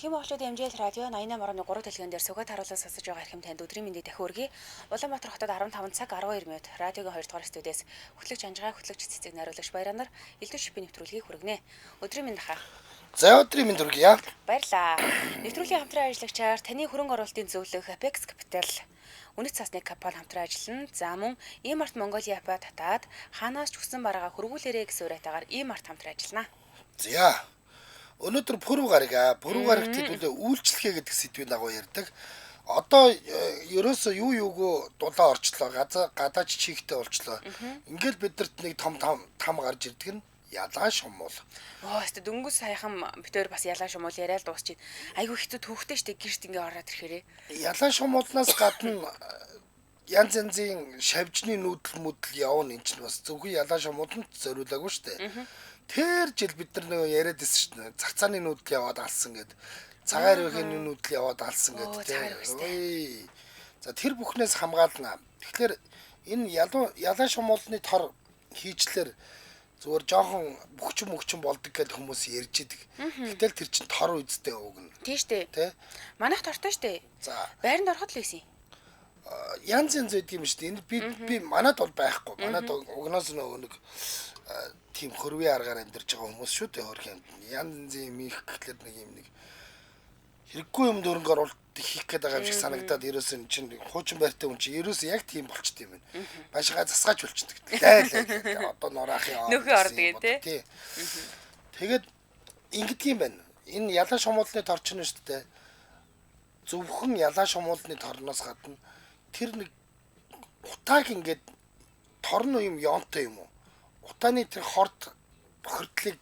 Дэлхийн монголчуудын хэмжээл радио 88.3 дэлгэн дээр сугаад харуулсан сонсож байгаа эрхэм танд өдрийн мэндийг дахин хүргэе. Улаанбаатар хотод 15 цаг 12 минут радиогийн 2 дугаар студиэс хөтлөгч Анжгаа, хөтлөгч Цэцэг, найруулагч Баяранаар Элдв шипийн нэвтрүүлгийг хүргэнэ. Өдрийн мэнд хаа. За өдрийн мэнд хүргье. Баярлаа. Нэвтрүүлгийн хамтран ажиллагчаар таны хөрөнгө оруулалтын зөвлөх Apex Capital үнэт цаасны компани хамтран ажиллана. За мөн E-Mart Mongolia апа татаад хаанаас ч хүссэн бараагаа хөрвүүлээрэй гэсэн уриатаагаар E-Mart хамтран ажиллана. За. Өнөөдөр пүрэв гараг аа. Пүрэв гарагт хэдүүлээ үйлчлэгээ гэдэг сэдвийн дагуу ярьдаг. Одоо ерөөсөө юу юугүй дулаа орчлоо. Гадаач чийгтэй болчлоо. Ингээл бидэрт нэг том там там гарч ирдэг нь ялаа шумуул. Оо, өстө дөнгөж саяхан битээр бас ялаа шумуул яриад дуусчих. Айгүй хэцүү төвхтэй штэ гэрт ингээ ороод ирэхээрээ. Ялаа шумуулнаас гадна янз янзын шавжны нүүдэл мүдэл явна энэ чинь бас зөвхөн ялаа шумууланд зориулаагүй штэ. Тэр жил бид нар нөгөө яриад байсан шүү дээ. Цагцааны нүүдэл яваад алсан гэд. Цагаан арвихын нүүдэл яваад алсан гэд тий. За тэр бүхнээс хамгаална. Тэгэхээр энэ ялаа шумуулны тор хийчлэр зүгээр жоохон бөхчөн мөхчөн болдог гэж хүмүүс ярьж идэг. Гэтэл тэр чинь тор үздэй уг нь. Тийм шүү дээ. Манайх тортой шүү дээ. За байранд ороход л байсан юм. Янз янз байдаг юм шүү дээ. Энэ би манад бол байхгүй. Манад угнаас нөгөө нэг тийм хөрвийн аргаар амьдарч байгаа хүмүүс шүү дээ хөрх юм. Янз янзын юм их гэхлээр нэг юм нэг хэрэггүй юм дөрөнгө оруулалт хийх гээд байгаа юм шиг санагдаад ерөөсөн чинь хуучин байртай хүн чинь ерөөсөн яг тийм болчт юм байна. Башгаа засгаач болчдөг. Лай лай. Одоо нураах юм. Нөхөө ордог тий. Тэгээд ингэдэг юм байна. Энэ ялаа шумуулны тор чинь шүү дээ. Зөвхөн ялаа шумуулны торноос гадна тэр нэг утааг ингээд торно юм ёнтой юм уу? Утааны тэр хорд бохирдлыг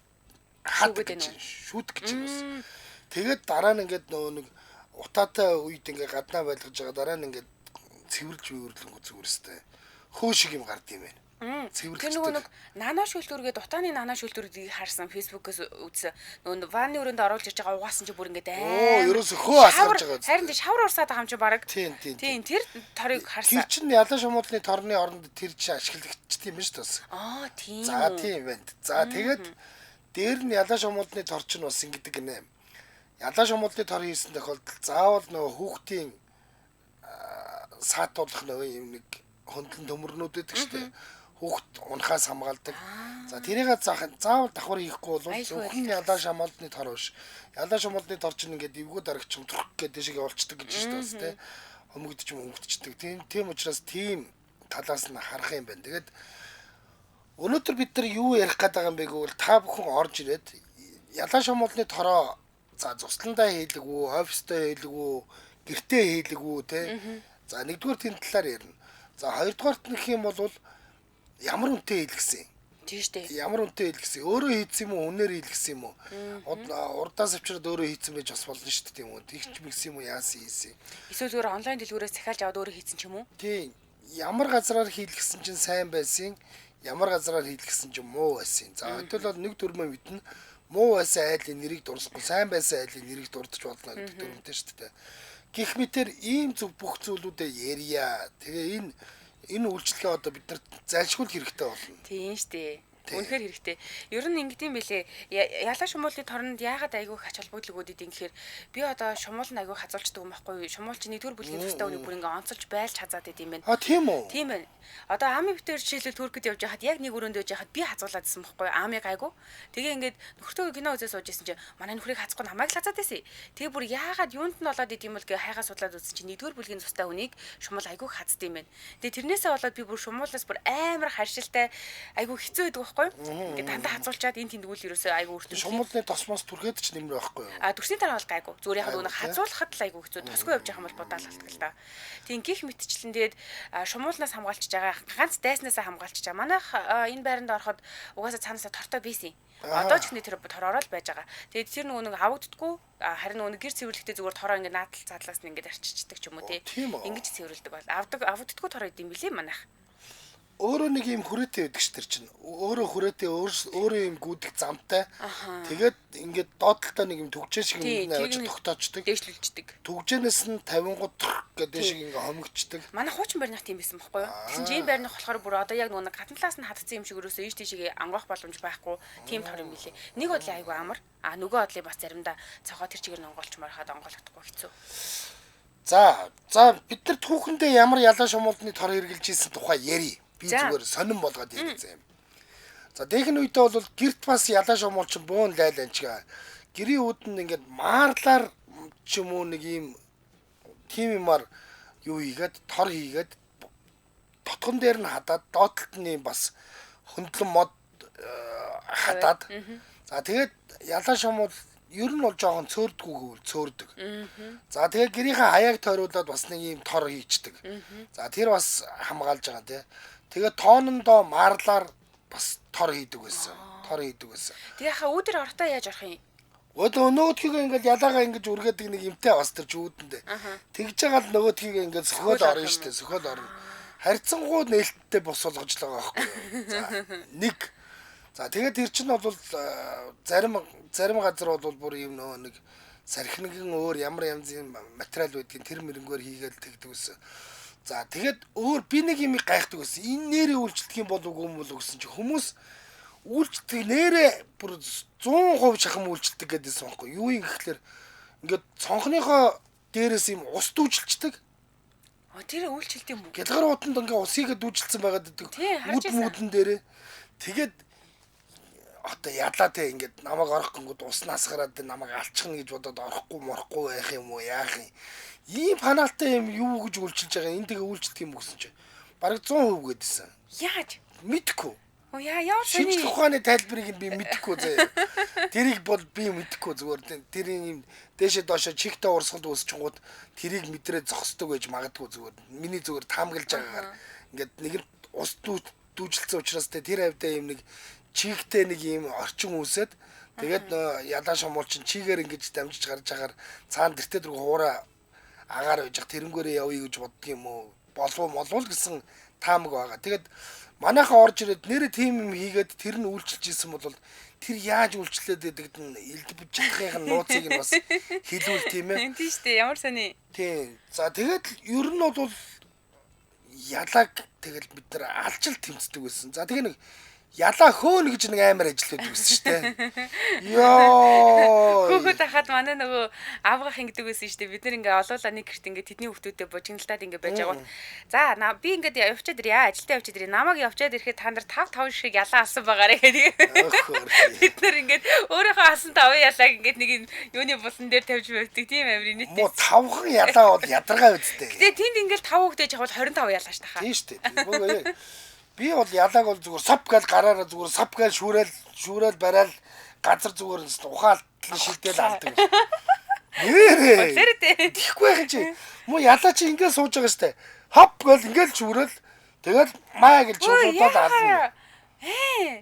хаад гэж шүүдэг гэж юм бас. Тэгээд дараа нь ингээд нөгөө нэг утаатай үед ингээд гаднаа байлгаж байгаа дараа нь ингээд цэвэрлж үүрлэнгүү зүгээрстэй хөө шиг юм гард юм байна. Цэвэрлж. Тэр нөгөө нэг нано шүлтүргээд утааны нано шүлтүргийг харсан Facebook-ээс үзсэн. Нөгөө ванны өрөөнд оруулж ирж байгаа угаасан чи бүр ингээд аа. Оо, ерөөсө хөө асгарч байгаа. Харин тий шавар урсаад байгаа юм чи баг. Тийм. Тийм, тэр торыг харсан. Тэр чинь ялан шумуулны торны оронд тэр чинь ашиглагдчих юм шүү дээ. Аа, тийм. За тийм байна. За тэгээд дээр нь ялан шумуулны тор чинь бас ингэдэг гинэ. Ялан шумуулны тор хийсэн тохиолдолд заавал нөгөө хүүхдийн саатуулах нөгөө юм нэг хөндлөн төмөрнүүд байдаг шүү дээ. Хүүхд унахаас хамгаалдаг. За тэрийг заавал давхар хийхгүй бол зөвхөн ялаа шамуулны тор биш. Ялаа шумуулны тор чинь ингээд эвгүй дарагч юм түрх гэдэг шиг явуулцдаг гэж шүү дээ бас тий. Хөмөгдөж өмгдчихдэг. Тийм учраас тийм талаас нь харах юм байна. Тэгээд өнөөдөр бид нар юу ярих гээд байгаа юм бэ гэвэл та бүхэн орж ирээд ялаа шумуулны тороо за цусландаа хийлэг үү, офистой хийлэг үү, гэртээ хийлэг үү тий. За нэгдүгээр тийм талаар ярина. За хоёрдугаарт нөх юм бол ямар үнэтэй хийлгэсэн? Тийм шүү дээ. Ямар үнэтэй хийлгэсэн? Өөрөө хийсэн юм уу, үнээр хийлгэсэн юм уу? Урдаас авчираад өөрөө хийсэн байж бас болно шүү дээ, тийм үү? Тэгч мэгсэн юм уу, яасан хийсэн? Эсвэл зүгээр онлайн дэлгүүрээс захиалж аваад өөрөө хийсэн ч юм уу? Тийм. Ямар газраар хийлгэсэн чинь сайн байсан, ямар газраар хийлгэсэн чинь муу байсан. За хэдүүл бол нэг дүрмээ мэднэ. Муу байсан айлын нэрийг дурсахгүй, сайн байсан айлын нэрийг дурдж болно гэдэг дүрмтэй шүү дээ. Гэх мэтэр ийм зөв бүх зүйлүүдээ ярья. Тэгээ энэ үйлчлэгээ одоо бид нарт зайлшгүй хэрэгтэй болно. Тийм шүү дээ. Үнэхээр хэрэгтэй. Ер нь ингэдэм билээ. Ялаа шумуулны торнд яагаад айгүй ач холбогдол өгөөд идэв гэхээр би одоо шумуул нь айгүй хазуулчдаг юм байхгүй. Шумуул чинь нэгдүгээр бүлгийн тустай үнийг бүр ингээ онцолж байлж хазаад идэм байх. А тийм үү? Тийм байна. Одоо Ами битээр жишээлбэл Туркид явж байхад яг нэг өрөөнд явж байхад би хазуулаад исэн байхгүй. Амиг айгүй. Тэгээ ингээд нөхөртөө кино үзээ сууж исэн чинь манай нөхрийг хазахгүй намайг л хазаад байсан. Тэгээ бүр яагаад юунд нь болоод идэм бол гэ хайгаа судлаад үзсэн чинь нэгдүгээр бүлгийн тустай үнийг шумуул айгүй хазд юм байна. Тэгээ тэрнээсээ болоод би бүр шумуулаас бүр амар харшилтай айгүй хэцүү байдаг байхгүй. Ингээд дандаа хазуулчаад энэ тэндгүүл ерөөсөө айгүй өртөө. Шумуулны тосмоос түрхэд ч нэмэр байхгүй юу? А төрсний дараа бол гайгүй. Зүгээр яг нөгөө хазуулахад л айгүй хэцүү. Тосгүй явж байгаа юм бол будаал алддаг л та. Тийм гих мэтчлэн тэгээд шумуулнаас хамгаалчж байгаа. Ганц дайснаасаа хамгаалчж байгаа. Манайх энэ байранд ороход угаасаа цаанаасаа тортой байсан. Одоо ч ихний тэр тороороо л байж байгаа. Тэгээд тэр нөгөө нэг авагддаггүй харин нөгөө нэг гэр цэвэрлэхдээ зүгээр тороо ингээд наадал цаадлаас нь ингээд арчичдаг ч юм уу тий. Ингэж цэвэрлэдэг бол авдаггүй тороо идэм билээ манайх. Өөрөө нэг юм хүрээтэй байдаг ш тэр чинь. Өөрөө хүрээтэй өөрөө юм гүйдэх замтай. Тэгээд ингээд доотлолтой нэг юм түгжээ шиг юм авч тогтоочдөг. Дээшлүүлждэг. Түгжээнээс нь 50 гот гэдэг дээш ингээ хомигчдаг. Манай хуучин барьных тийм байсан байхгүй юу? Тэгсэн чинь ийм барьных болохоор бүр одоо яг нөгөө гадна талаас нь хатцсан юм шиг өрөөсөө ийш тийшээ ангох боломж байхгүй тийм тор юм билээ. Нэг бодлын айгүй амар. А нөгөө бодлын бас заримдаа цохоо тэр чигээр нь онгоолч марахад онгойлохдохгүй хэцүү. За за бид нар түүхэндээ ямар ялаа шумуулны тор хэрглэж ийсэн тухай ярий. Би зүгээр сонирн болгоод ярих зэм. За дээхэн үедээ бол гэрт бас ялаа шумуул чинь бөөн лайл анчгаа. Гэрийн үүдэнд ингээд маарлаар ч юм уу нэг ийм тим юмар юу хийгээд тор хийгээд дотгон дээр нь хадаад доотлолт нь бас хөндлөн мод хадаад. За тэгээд ялаа шумуул ер нь бол жоохон цөөрдгүү гэвэл цөөрдөг. За тэгээд гэрийнхээ хаяаг тойруулаад бас нэг ийм тор хийчдэг. За тэр бас хамгаалж байгаа тий. Тэгээд тоонондоо маарлаар бас тор хийдэг байсан. Тор хийдэг байсан. Тэгээ хаа үүдэр орохдоо яаж орох юм? Өөдөө нөгөөдхийгээ ингээд ялаагаа ингэж үргээдэг нэг юмтай бас тэр үүдэндээ. Тэгж байгаа л нөгөөдхийгээ ингээд сөхөөл орно шүү дээ. Сөхөөл орно. Харьцангуй нээлттэй бус болгож л байгаа байхгүй юу? За нэг. За тэгээд тэр чинь бол зарим газар бол бүр юм нөгөө нэг сархингэн өөр ямар янзын материал байдгийг тэр мөрөнгөөр хийгээл тэгдэг байсан. За тэгээд өөр би нэг юм гайхдаг байсан. Энэ нэрээ үйлчлдэг юм болов уу юм болов гэсэн чи хүмүүс үйлчлдэг нэрээ бүр 100% шахам үйлчлдэг гэдээсэн байхгүй юу юм гэхлээр ингээд цонхныхоо дээрээс юм ус дүүжилчдэг. А тэр үйлчлдэг юм уу? Гялгар ууданд ингээ ус хийгээд дүүжилсэн байгаад байдаг. Үд мүдэн дээрээ. Тэгээд одоо ялаа те ингээд намайг орох гингүүд уснаас гараад намайг алчихна гэж бодоод орохгүй морохгүй байх юм уу яах юм. Ийм паналтай юм юу гэж үйлчилж байгаа энэ тэгээ үйлчлдэг юм гэсэн чинь бараг 100% гэдсэн. Яаж? Мэдхгүй. Оо яа яа шинжлэх ухааны тайлбарыг нь би мэдэхгүй заяа. Тэрийг бол би мэдэхгүй зүгээр тэрийн юм дээшээ доошоо чигтээ урсгалд үүсчингууд тэрийг мэдрээ зогсдог байж магадгүй зүгээр. Миний зүгээр таамаглаж байгаагаар ингээд нэг нь ус дүүжилсэн учраас те тэр хавьдаа юм нэг чигтээ нэг юм орчин үүсээд тэгээд ялаа шумуул чинь чигээр ингэж дамжиж гарч агаар цаана тэртээ дөрөв хуураа агаар байж ах тэрнгээрээ явъя гэж боддөг юм уу болов молвол гэсэн таамаг байгаа. Тэгээд манайхаа орж ирээд нэрээ тийм юм хийгээд тэр нь үйлчилж исэн бол тэр яаж үйлчлээд байдагд нь элдвэж чадахын нууцыг нь бас хэлүүл тийм ээ. Тийм шүү дээ ямар сони. Тийм. За тэгээд ер нь бол ялааг тэгэл бид нар алчил тэмцдэг байсан. За тэгээ нэг ялаа хөөн гэж нэг амар ажил байдаг байсан шүү дээ. Йоо. Хөөхөд хахад манай нөгөө авгах ингэдэг байсан шүү дээ. Бид нэр ингээ олоолаа нэг гэрт ингээ тэдний хүүхдүүдэд божигналтаад ингээ байж байгаа. За би ингээд явчаад ирье. Ажилдаа явчаад ирье. Намайг явчаад ирэхэд та нар 5 5 шиг ялаа алсан байгаарэ гэдэг. Бид нар ингээд өөрийнхөө алсан 5 ялааг ингээд нэг юуны булан дээр тавьж байдаг тийм амар инээдтэй. Муу 5хан ялаа бол ядаргаа үсттэй. Гэтэ тэнд ингээд 5 хүүхдээ жавал 25 ялаа ш таха. Тийм шүү дээ. Би бол ялааг бол зүгээр сап гал гараараа зүгээр сап гал шүүрэл бараал газар зүгээр ухаалтлан шилдээл алдаг. Нэрээ. Тэгэхгүй байх чи. Муу ялаа чи ингээд сууж байгаа штэ. Хоп гал ингээд шүүрэл тэгэл маа гэж чуулаад ална.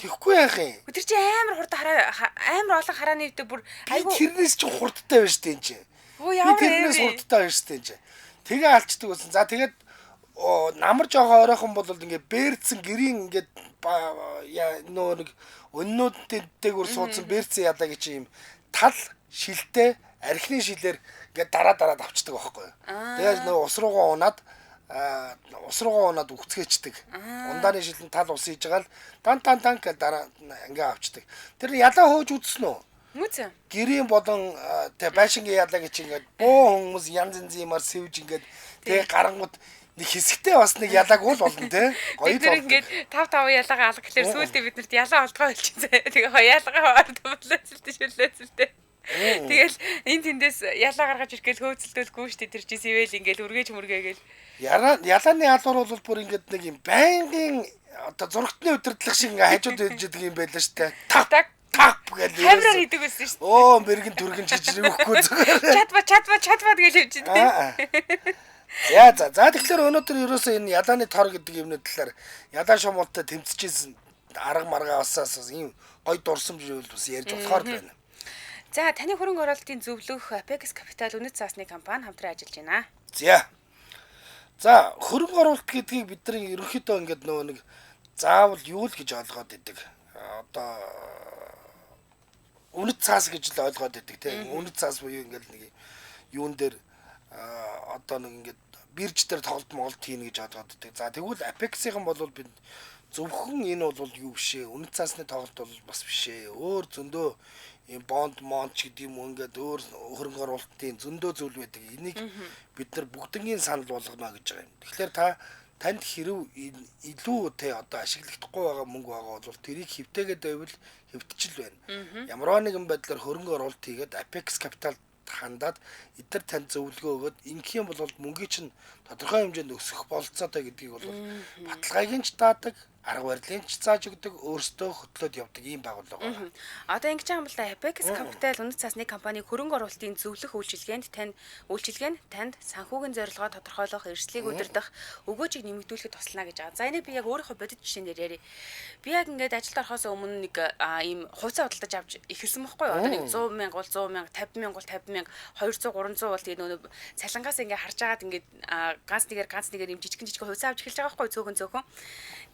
Тэгэхгүй яах юм. Тэр чи амар хурд хараа амар олон харааны өвдө бүр айгу тэрнээс чи хурдтай байна штэ энэ чи. Өө ямар тэрнээс хурдтай байна штэ энэ чи. Тэгээ алчдаг байсан. За тэгээд намар жоохон ойрхон бол ингээ бэрцэн гэрийн ингээд нөө нэг өннүүдтэй дээгүүр суудсан бэрцэн ялаа гэж юм тал шилтэй архины шилээр ингээд дараа дараад авчдаг байхгүй юу. Тэгээд нөө ус руугаа унаад үхцгээчдэг. Ундааны шилэн тал ус хийж байгаа л дан дан дан гэж дараа ингээ авчдаг. Тэр ялаа хөөж үзсэн үү? Үзсэн. Гэрийн болон тэ байшингийн ялаа гэж ингээд бөө хүмүүс янз янзын юмар сэвж ингээд тэгээ гарангууд нэг хэсэгтээ бас нэг ялаагүй л болно те. Гоё л ингээд 5 5 ялаагаа алга гэхлээр сүүлдээ биднэрт ялаа олдгоо болчихсон. Тэгээ ялаагаа ордоблоо шүлээцэлтэй. Тэгэл энэ тэндээс ялаа гаргаж ирэхэл хөөцөлдөлгүй шүү дээ. Тэр чи сэвэл ингээд үргээж мөргээгээл. Ялааны алуур бол бүр ингээд нэг юм байнгын одоо зурагтны удирдлага шиг ингээд хажууд байж идэг юм байлаа шүү дээ. Таг тап гэж хамраар идэг байсан шүү дээ. Оо мэрэгэн түргэн чиж өгөхгүй зүгээр. Чадва гэж явж идэг. За за за тэгэхээр өнөөдөр ерөөсөө энэ ялааны тор гэдэг юмны талаар ялаа шумуултай тэмцэжсэн арга маргаа басаас ийм гой дурсамж үйл бас ярьж болохоор л байна. За таны хөрөнгө оруулалтын зөвлөх Apex Capital үнэт цаасны компани хамтран ажиллаж байна. За. За хөрөнгө оруулалт гэдгийг бидний ерөнхийдөө ингээд нөгөө нэг заавал юу л гэж ойлгоод идэг. Одоо үнэт цаас гэж л ойлгоод идэг тийм. Үнэт цаас буюу ингээл нэг юун дээр одоо нэг ингээд бирж дээр тоглолт моголт хийнэ гэж ойлгоод идэг. За тэгвэл Apex-ийн бол бид зөвхөн энэ бол юу биш ээ. Үнэт цаасны тоглолт бол бас биш ээ. Өөр зөндөө ийм бонд монт ч гэдэг юм уу ингээд өөр хөрөнгө оруулалтын зөндөө зүйл байдаг. Энийг бид нар бүгднгийн санал болгоно гэж байгаа юм. Тэгэхээр та танд хэрв илүү те одоо ашиглахдаггүй байгаа мөнгө байгаа бол тэрийг хэвтээгээд байвал хэвтчил байна. Ямар нэгэн байдлаар хөрөнгө оруулалт хийгээд Apex Capital хандаад эдгээр танд зөвлөгөө өгөөд ингэх юм бол мөнгийг чинь тодорхой хэмжээнд өсөх бололцоотой гэдгийг бол баталгааг нь ч даадаг, арга барилыг ч зааж өгдөг, өөрсдөө хөтлөөд явдаг ийм байгууллага байна. Одоо ингэж байгаа юм бол та Apex Capital үнэт цаасны компани хөрөнгө оруулалтын зөвлөх үйлчилгээнд танд санхүүгийн зорилгоо тодорхойлох, эрсдлийг удирдах, өгөөжийг нэмэгдүүлэхэд туслана гэж байгаа. За энийг би яг өөрийнхөө бодит жишээн дээр ярив. Би яг ингээд ажилд орохоос өмнө нэг ийм хувьцаа худалдаж авч эхэлсэн бохгүй юу? Одоо нэг 100 мянга бол 100 мянга, 50 мянга бол 50 мянга, 200 300 бол тэгээд нөгөө цалингаас ингээд харж агаад ингээд ганц нэгээр ийм жижигэн хувьцаа авч эхэлж байгаа байхгүй цөөхөн цөөхөн.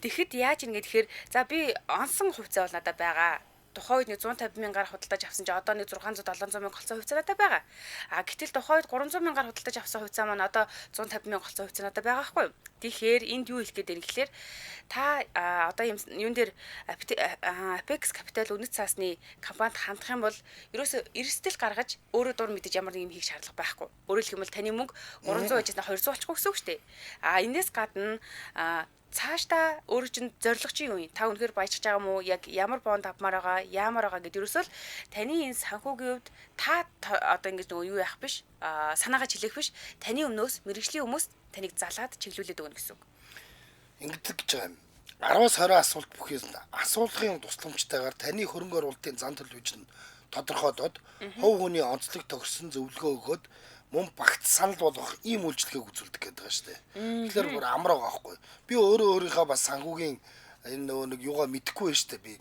Тэгэхэд яаж ингэ тэгэхээр за би онсон хувьцаа бол надад байгаа. Тухайн үед нэг 150 мянгаар худалдаж авсан чинь одоо нэг 600 700 мянга болсон хувьцаа надад байгаа. А гэтэл тухайн үед 300 мянгаар худалдаж авсан хувьцаа маань одоо 150 мянга болсон хувьцаа надад байгаа байхгүй юу? Тэгэхээр энд юу хэлэх гээд байна гэхлээр та одоо юм юун дээр Apex Capital үнэт цаасны компанид хандах юм бол ерөөсөө эрсдэл гаргаж өөрөө дур мэдэж ямар нэг юм хийх шаардлага байхгүй. Өөрөөр хэлэх юм бол таны мөнгө 300 байжсэн 200 болчихгүй гэсэн үг шүү дээ. А энэс гадна цаашдаа өөрөө чинь зорилго чинь юу юм? Та үнэхээр баяжж байгаа юм уу? Яг ямар бонд авмаар байгаа, яамаар байгаа гэдээ ерөөсөө л таны энэ санхүүгийн хувьд та одоо ингэж нөгөө юу яах биш, санаагаа чилээх биш. Таны өмнөөс мэрэгжлийн хүмүүс таныг залаад чиглүүлээд өгнө гэсэн үг. Ингэдэг гэж байгаа юм. 10-аас 20 асуулт бүхий асуулгын тусламжтайгаар таны хөрөнгө оруулалтын зан төлөв нь тодорхойлоод хувь хүний онцлог тохирсон зөвлөгөө өгөөд мөн багт санал болгох ийм үйлчлэгийг үзүүлдэг гэдэг байгаа шүү дээ. Тэгэхээр бүр амар байгаа байхгүй. Би өөрөө өөрийнхөө бас санхүүгийн энэ нөгөө нэг юугаа мэдэхгүй байна шүү дээ. Би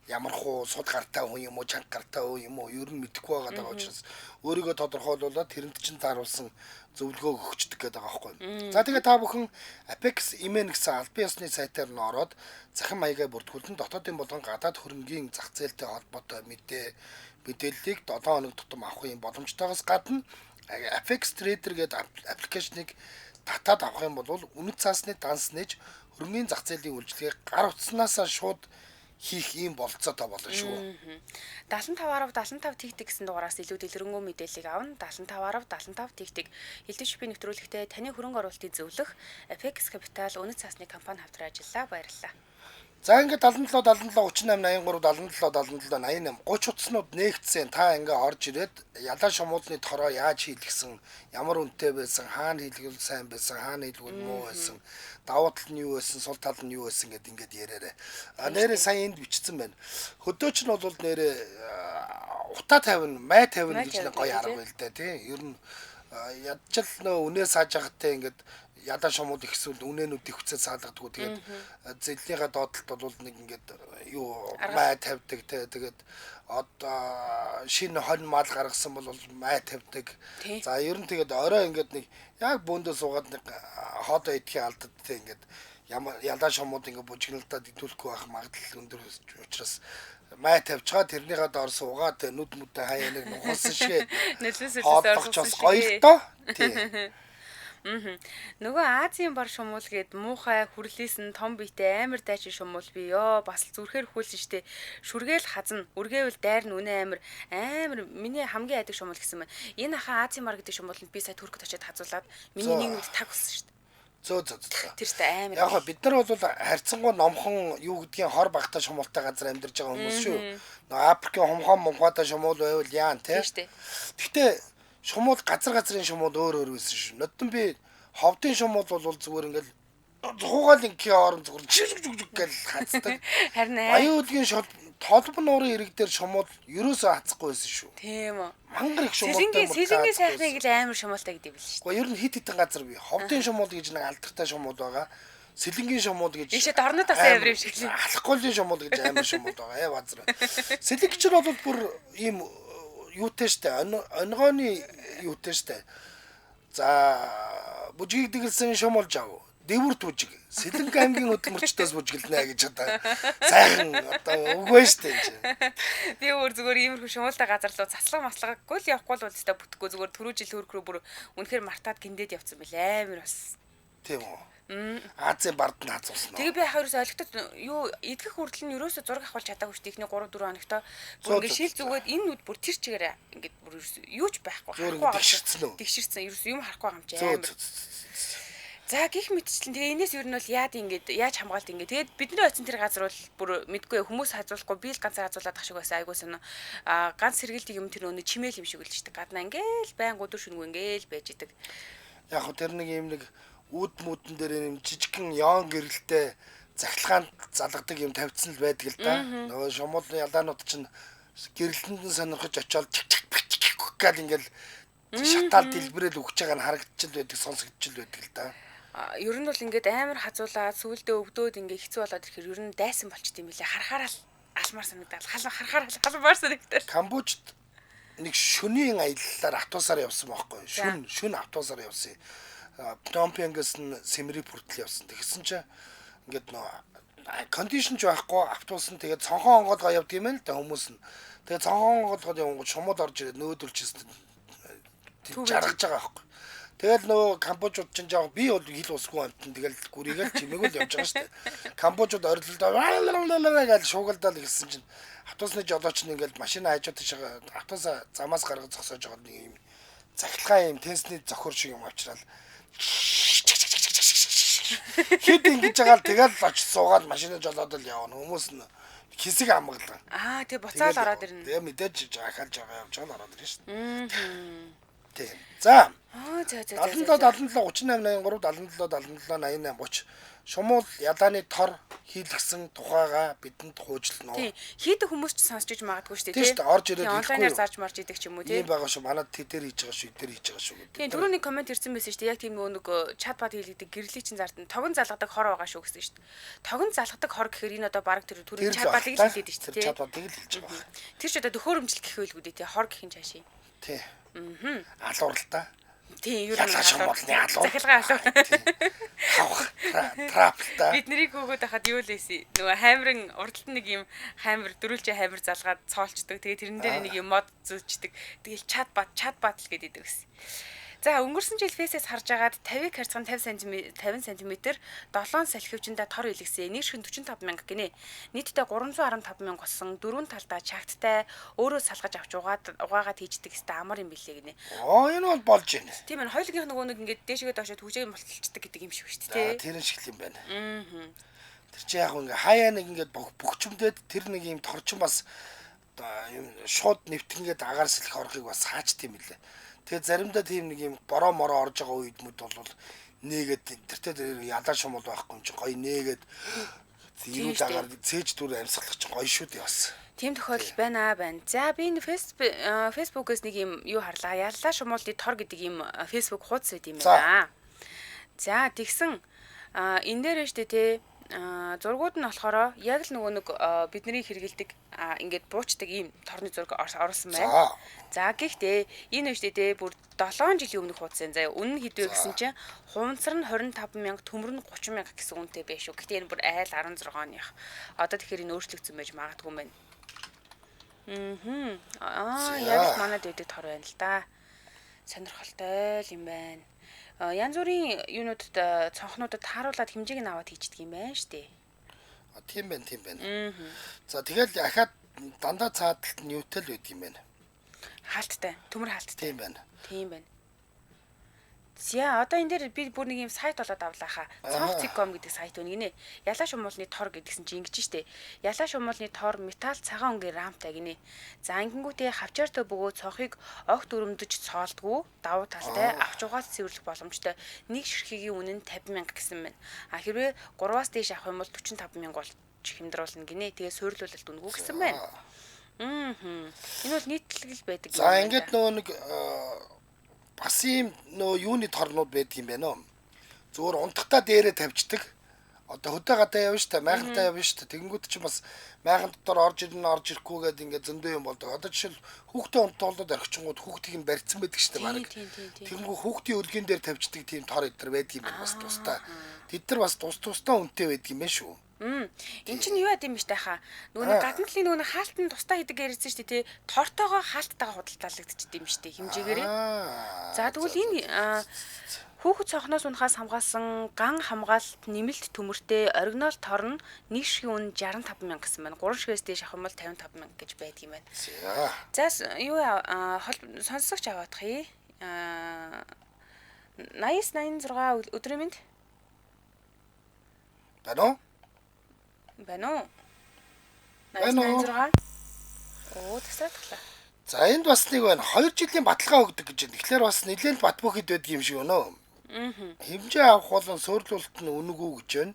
ямар хуу сул гартай хүн юм уу, чанга гартай хүн юм уу, ер нь мэдэхгүй байгаа даа учраас өөрийгөө тодорхойлуулаад тэрэнд чинь тааруулсан зөвлөгөө өгчдөг гэдэг байгаа байхгүй. За тэгээ та бүхэн Apex MN гэсэн албан ёсны сайтаар нь ороод захин маягаа бүртгүүлэн дотоодын болон гадаад хөрөнгийн зах зээлтэй холбоотой мэдээллийг 7 хоног тутам авах юм боломжтойгоос гадна Apex Trader гэдэг аппликейшнийг татаад авах юм бол үнэт цаасны данс нээж хөрөнгийн зах зээлийн үйлчилгээг гар утснаасаа шууд хийх ийм бололцоотой болно шүү. 75 75 тэгтэг гэсэн дугаараас илүү дэлгэрэнгүй мэдээллийг авна. 75 75 тэгтэг. Элдв шипийн нэвтрүүлэгтээ таны хөрөнгө оруулалтыг зөвлөх Apex Capital үнэт цаасны компани хамтран ажиллаа. Баярлалаа. За ингээд 77 77 38 83 77 77 88 30 утаснууд нээгдсэн. Та ингээ орж ирээд ялаа шумуулны тороо яаж хийлгсэн, ямар үнэтэй байсан, хаана хийлгвэл сайн байсан, хаана хийлгвэл муу байсан, давуу тал нь юу байсан, сул тал нь юу байсан гэд ингээд яриарай. А нэрээ сайн энд бичсэн байна. Хөдөөч нь бол нэрээ утаа тавина, май тавина гэж нэг гоё арга байл дээ, тий. Ер нь ядчил нөө үнээ сааж байхадтай ингээд ядаа шумууд ихсвэл үнээнүүд их хүчээр саалгадгүй. Тэгээд зэлнийхээ доотлолт бол нэг ингээд юу май тавьдаг те. Тэгээд одоо шинэ хонь мал гаргасан бол май тавьдаг. За ер нь тэгээд орой ингээд нэг яг бөөндөө суугаад нэг хоолоо идэхээ алдад те ингээд ялаа шумууд ингээд бужигналтаад идүүлэхгүй байх магадлал өндөр учраас май тавьчгаа тэрнийхээ доор суугаад нүд мүдэ хаяа нэг нухалсан шиг нөлөөс гоё л доо. Тий. Нөгөө Азийн бар шумуул гээд муухай хүрлээсэн том биетэй амар дайчин шумуул би ёо бас л зүрхээр хүлсэн штэ. Шүргээл хазна. Үргээвэл дайр нь үнэ амар амар миний хамгийн айдаг шумуул гэсэн байна. Энэ ахаа Азийн бар гэдэг шумууланд би сая Туркд очиад хазуулаад миний нэг нүд таг болсон штэ. Зөө. Тэр штэ амар. Яг хаа бид нар бол харьцангуй номхон юу гэдгийг хор багтаа шумуултай газар амьдарч байгаа хүмүүс шүү. Нөгөө Африкийн хумхан мунхаатай шумуул байвал яан те. Гэхдээ шумуул газар газрын шумуул өөр өөр байсан шүү. Нодон би ховдын шумуул бол зүгээр ингээл зухуугаал ингийн орон зүгээр жиг жиг жиг гэл хацдаг. Харин Баян үлгийн толбо нуурын ирэг дээр шумуул ерөөсөө хацахгүй байсан шүү. Тийм үү. Мангар их шумуултай. Сэлэнгийн сайхныг л амар шумуултай гэдэг бил шүү. Гэхдээ ер нь хит хитэн газар бий. Ховдын шумуул гэж нэг алдартай шумуул байгаа. Сэлэнгийн шумуул гэж. Ийшээ дорнод бас амар юм шиг л. Алхахгүйн шумуул гэж амар шумуул байгаа. Яа базар. Сэлэнгчэр бол бүр ийм юутай штэ онгооны юутай штэ. За бүжгийг дэгэлсэн шумуул жав. Дэвүр түжиг Сэлэнг аймгийн хөдөлмөрчдөөс бүжиглэнэ гэж одоо сайхан одоо үг байна шүү дээ энэ чинь. Би өөр зүгээр иймэрхүү шумуултай газар руу цацлага маслаггүй л явахгүй л өстой бүтэхгүй зүгээр түрүү жил хөрөх рүү бүр үнэхээр мартаад гиндээд явцсан бэл амар бас. Тийм үү. Азийн бард нь хазуулсан уу? Тэгээ би яхаа ерөөсөө олигтой юу идэх хүртэл нь ерөөсөө зураг авахулж чадаагүй шүү дээ. Эхний 3 4 хоногтой бүр ингээд шил зүгээд энэ нүд бүр тэр чигээр ингээд бүр юу ч байхгүй харахгүй тэгшэрсэн үү? Тэгшэрсэн. Ерөөсөө юм харахгүй юм чи амар. За гих мэтчлэн тэгээ энэс ер нь бол яад ингээд яаж хамгаалт ингээд тэгээд бидний очсон тэр газар бол бүр мэдгүй хүмүүс хазуулахгүй би л ганцаар хазуулаад ах шиг байсан айгуу сонио а ганц сэргэлтийг юм тэр өнө чимээл юм шиг л шүү дээ гаднаа ингээл байн өдөр шөнөгүй ингээл байж идэг. Яг хөө тэр нэг юм нэг үүд мүдэн дээр юм жижигхэн ёон гэрэлтэй захилгаанд залгадаг юм тавьдсан л байдаг л да. Нөгөө шумуул ялаанууд чинь гэрэлтэнд нь сонирхож очиод чик чик чик гэл ингээл шатаал дэлбэрэл өгч байгаа нь харагдчихл байдаг, сонсогдчихл байдаг л да. Ер нь бол ингээд амар хазуулаад сүулдэ өвдөөд ингээд хэцүү болоод ирэхээр ер нь дайсан болчт юм билээ. Харахаар л алмаар санагдал. Харахаар л алмаар санагдал. Камбожид нэг шөнийн аяллаар автобусаар явсан байхгүй. Шүн автобусаар явсан. Пномпенгээс нь Сэмри хүртэл явсан. Тэгсэн чинь ингээд нөө кондишн ч байхгүй автобус нь тэгээд цонхон онгоолгоо явд юм л да хүмүүс нь. Тэгээд цонхон онгоолгоод явангууд шумууд орж ирээд нөөдөлчсэн жаргаж байгаа байхгүй. Тэгэл нөгөө Камбожууд чинь жоо би бол хил усгүй амтан тэгэл гүрийгэл чимээгүй л явж байгаа шүү дээ. Камбожууд орилдоо гэж шуугалдаал эхэлсэн чинь автобусны жолооч нь ингээл машина хажуу тийшээ автобусаа замаас гаргаж зогсоож байгаа нэг юм захилгаан юм тенсний зохир шиг юм авчраал хэд ингэж байгаа л тэгэл очиж суугаад машина жолоод л явна. Хүмүүс нь хэсэг амгалан. Аа тэг буцаал ороод ирнэ. Тэгээ мэдээж ахалж байгаа явж байгаа л ороод ирнэ шүү дээ. Тийм. За. Аа за за. 77 77 38 83 77 77 88 30 шумуул ялааны тор хийлгсэн тухайга бидэнд хуучлана уу? Тийм. Хийдэг хүмүүс ч сонсч иж магадгүй шүү дээ. Тийм шүү дээ. Орж ирээд онлайнаар зарж марж идэг ч юм уу тийм. Тийм байгаа шүү. Манад тэдэр хийж байгаа шүү, эдэр хийж байгаа шүү гэдэг. Тийм. Түрүүний комент ирсэн байсан шүү дээ. Яг тийм нөгөө нэг чат бат хийлгдэг гэрлийн чин зартан тогон залгадаг хор байгаа шүү гэсэн шүү дээ. Тогон залгадаг хор гэхээр энэ одоо баг тэр түрүүний чат батыг л хэлээд шүү дээ. Тэр чат батыг л хэлж байгаа. Тэр ч одоо төхөөрөмжл гэх байлгүй дээ. Тийм. Хор гэх юм цаашаа. Тийм. Алуур л та. Тийм, ер нь шумуулны алуур. Захилгаан алуур. Хавх трап л та. Бид нарыг хөөгөөд хахад юу л байсан. Нөгөө хаймрын урдталт нэг юм хаймар дөрүлжээ хаймар залгаад цоолчдөг. Тэгээ тэрэн дээр нэг юм мод зүүчдэг. Тэгэл чат бат чат батл гэдэг гэсэн. За өнгөрсөн жил фэсээс харж агаад 50-ыг харьцан 50 см 7 салхивчиндаа тор илгэсэн. Нэг ширхэг 45 мянга гинэ. Нийтдээ 315 мянга болсон. Дөрвөн талдаа чагттай өөрөө салгаж авч угаагаад хийждэг гэсэн амар юм билээ гинэ. Оо энэ бол болж байна. Тийм ээ. Хоёулынх нөгөө нэг ингээд дээшгээ доошоо түгжээг болтолчдаг гэдэг юм шиг шүү дээ. Тэр шиг л юм байна. Тэр чи яг ингээ хаяа нэг ингээд бөхчмдөд тэр нэг юм торчин бас юм шууд нэвтэнгээд агаар сэлэх орохыг бас хаачт юм билээ. Тэгээ заримдаа тийм нэг юм бороо мороо орж байгаа үед мүд бол нээгээд тэртээ тэр ялаа шумуул байхгүй юм чи гоё нээгээд эрүүл агаар цээж дүр амьсгалах чинь гоё шүү дээ бас. Тийм тохиолдол байна байна. За би энэ Facebook-ээс нэг юм юу харлаа. Яллаа шумуулны тор гэдэг юм Facebook хуудас байт юм байна. За тэгсэн энэ дээр нь штэ тий зургууд нь болохоор яг л нөгөө нэг бидний хэрэгэлдэг ингээд буучдаг ийм торны зураг оруулсан байна. За гэхдээ энэ үстэй те бүр 7 жилийн өмнөх хуудас юм заяа. Үнэн хэд вэ гэсэн чинь хуванцар нь 25 мянга, төмөр нь 30 мянга гэсэн үнэтэй байх шүү. Гэхдээ энэ бүр айл 16 оных. Одоо тэгэхээр энэ өөрчлөгдсөн байж магадгүй юм байна. Аа яг л манад байдаг тор байна л да. Сонирхолтой л юм байна. Янз бүрийн юунуудад цонхнуудад тааруулаад хэмжээг нь аваад хийждэг юм байна шүү дээ. А тийм байна, тийм байна. За тэгэл ахаад дандаа цаадалт нь юутай л байдаг юм байна. Хаалттай, төмөр хаалттай. Тийм байна. Тийм байна. За одоо энэ дээр би бүр нэг юм сайт болоод авлаа хаа. Цонх.com гэдэг сайт байна гинэ. Ялаа шумуулны тор гэдгсэн чинь ингэж штэ. Ялаа шумуулны тор металл цагаан өнгийн рамтай гинэ. За ангингүүтээ хавчаартай бөгөөд цонхыг огт өрөмдөж цоолдгүй, давуу талтай, авч угаас цэвэрлэх боломжтой. Нэг ширхгийн үнэ нь 50 мянга гэсэн байна. А хэрвээ 3-аас дээш авах юм бол 45 мянга болж хямдруулна гинэ. Тэгээ суйрлуулалт үнэгүй гэсэн байна. Энэ бол нийтлэг л байдаг юм. За ингээд нөгөө нэг бас ийм нөө юуны торнууд байдаг юм байна уу? Зүгээр унтахтаа дээрээ тавьчихдаг. Одоо хөдөө гадаа явна штэ, майхантай явна штэ. Тэгэнгүүт чинь бас майхан дотор орж ирнэ, орж ирэхгүй гэдэг ингээд зөндөө юм болдог. Одоо жишээл хүүхдээ унтуулаад орхичингууд хүүхдийг нь барьцсан байдаг штэ баг. Тэгэнгүү хүүхдийн өлгөн дээр тавьчихдаг тийм тор эдэр байдаг юм байна бас тусдаа. Тэд нар бас тус тусдаа үнэтэй байдаг юм байна шүү. Эн чинь юу яд юм бэ хаа? Нөгөө нэг гадна талын нөгөө хаалтан тусдаа хийдэг ярьсан шүү дээ, тий. Тортойгоо хаалттайгаа худалдаалагдчихд юм шүү дээ хэмжээгээрээ. За тэгвэл энэ хүүхэд цонхноос унахаас хамгаалсан ган хамгаалалт нэмэлт төмөртэй оригинал тор нь нэг шигийн үн 65 мянга гэсэн байна. 3 шигээс дээш авах юм бол 55 мянга гэж байдаг юм байна. За юу сонсогч аваадах юм. 89 86 өдрийн мэнд. Байна уу? Байна уу? 89 86. Оо тасаадглаа. За энд бас нэг байна. 2 жилийн баталгаа өгдөг гэж байна. Тэгэхээр бас нэлээд бат бөхөд байдаг юм шиг өнөө. Хэмжээ авах болон суйрлуулалт нь үнэгүй гэж байна.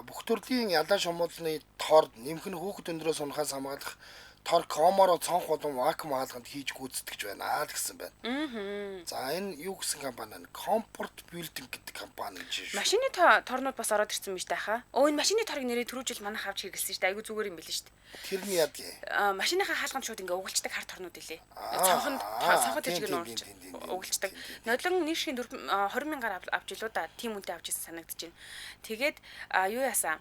Бүх төрлийн ялаа шумуулны тор нэмэх нь хүүхэд өндрөөс унахаас хамгаалах тор коморо цонх болон вакуум хаалганд хийж гүйцэтгэж байна л гэсэн байна. За энэ юу гэсэн компани вэ? Comfort Building гэдэг компани гэж шүү. Машины торнууд бас ороод ирсэн биз дээ хаа. Өө энэ машины торыг нэрээ түрүү жил манайх авч хэрэгэлсэн шүү дээ. Айгу зүгээр юм билээ шүү дээ. Тэр нь яадгийг. Машиныхаа хаалганд шууд ингээ угалчдаг хар торнууд илээ. Цонхонд цонход тэр чигээр нуурч угалчдаг. Нодлон нэг шигийн 20 мянгаар авч илүү да. Тим үнэтэй авч ирсэн санагдаж байна. Тэгээд юу яасан?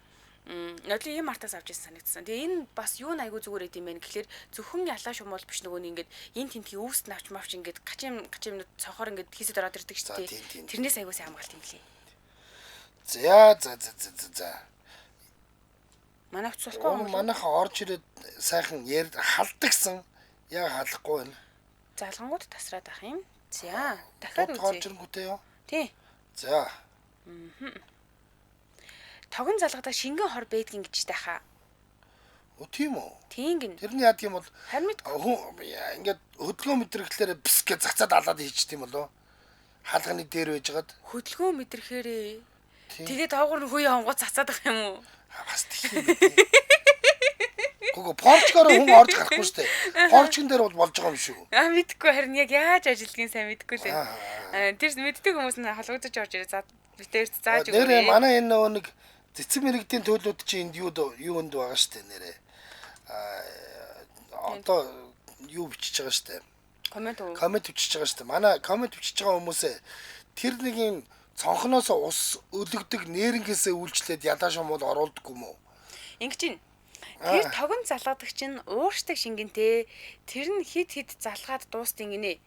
Нодлон ийм мартаас авч ирсэн санагдсан. Тэгээ энэ бас юу айгу зүгээр эд юм бэ гэхлээр зөвхөн ялаа шумуул биш нөгөө нэг ингээд энэ тентгийн өвс навч мавч ингээд гачин гачин юмнууд цонхоор ингээд хийсэд ороод ирдэг шүү дээ. Тэрнээс айгу сайн хамгаалт юм лээ. За за за за за. Манай утас болохгүй юм. Манайха орж ирээд сайхан халдагсан. Яг халахгүй байна. Залгангууд тасраад ах юм. За дахиад үзье. Орж ирэнгүүтээ юу? Тий. За. Тогон залгадаг шингэн хор байдгийн гэж та хаа. Оо тийм үү? Тийм гин. Тэр нь яадаг юм бол харин хүн ингээд хөдөлгөөн мэдрэхлээр бис гэж зацаад алаад хийчих юм болов? Хаалганы дээр байжгаад хөдөлгөөн мэдрэхээрээ. Тэгээ доогуур нь хөөе онгоц цацаад байгаа юм уу? Бас тийм юм. Гүг порчгоор хүн орж гарахгүй шүү дээ. Порчгон дээр бол болж байгаа юм шүү. Аа мэдхгүй харин яг яаж ажилдгийг сайн мэдгүй лээ. Тэр мэддэг хүмүүс нь холбогдож орж ирээ. За битэрт зааж өгөөрэй. Нэрээ манай энэ нөгөө нэг цэцэн мэрэгдийн төлөвлөд чи энд юу юунд байгаа шүү дээ нэрээ. Аа одоо юу бичиж байгаа шүү дээ. Коммент уу? Коммент бичиж байгаа шүү дээ. Манай коммент бичиж байгаа хүмүүсээ тэр нэг юм цонхноос ус өлөгдөг нэрнгээсээ үйлчлээд ядаа шумуул оруулдаггүй юм уу? Ингэж чинь. Тэр тогон залгадаг чинь ууршдаг шингэнтэй. Тэр нь хит хит залгаад дуустын гинэ.